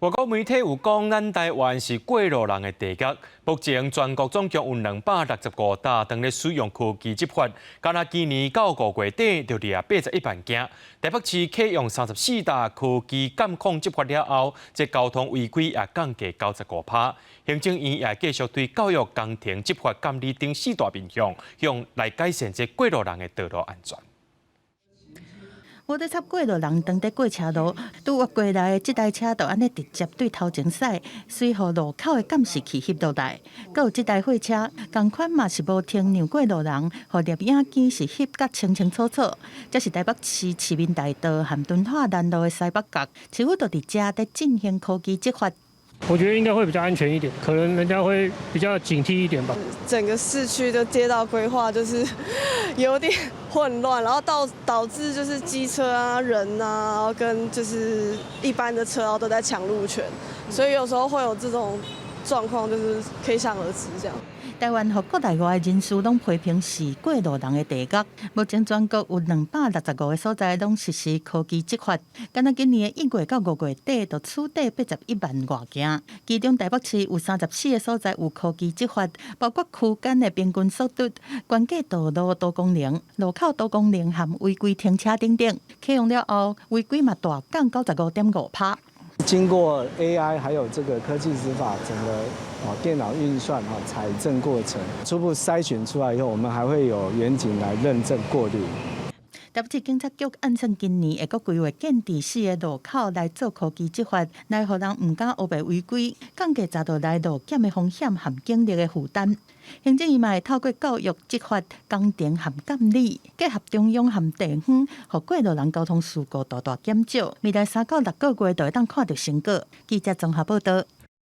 外國媒體有講，咱台灣是過路人的地獄。目前全國總共有265搭當咧使用科技執法，干焦今年到5月底就掠81萬件。台北市啟用34搭科技監控執法了後，這交通違規也降低95%。行政院也繼續對教育、工程執法、監理等四大面向，向來改善這過路人的道路安全。無咧插過路人當佇過車路，拄越過來的這台車就按呢直接對頭前駛，隨予路口的監視器翕落來。閣有這台貨車，仝款嘛是無停讓過路人，予攝影機是翕甲清清楚楚。這是台北市市民大道和敦化南路的西北角，市府就佇遮佇進行科技執法。我覺得應該會比較安全一點，可能人家會比較警惕一點吧。整個市區的街道規劃就是有點混亂，然後導致就是機車啊、人啊，跟就是一般的車啊都在搶路權，所以有時候會有這種狀況，就是可以想而知這樣。台灣予國內外人士攏批評是過路人的地獄。目前全國有265個所在攏實施科技執法，干焦今年的1月到5月底，就取締81萬外件。其中台北市有34個所在有科技執法，包括區間的平均速度、關鍵道路多功能、路口多功能和違規停車等等。啟用了後，違規嘛大降95.5%。經過 AI 還有這個科技執法整個哦電腦運算哈採證過程，初步篩選出來以後，我們還會有員警來認證過濾。台北市警察局按算今年會閣規劃建置四个路口來做科技執法，來予人毋敢烏白違規，降低閘落來路檢的風險和警力的負擔。行政院嘛會透過教育、執法、工程和監理，結合中央和地方，予過路人交通事故大大減少。未來3到6個月就會當看著成果。記者綜合報道。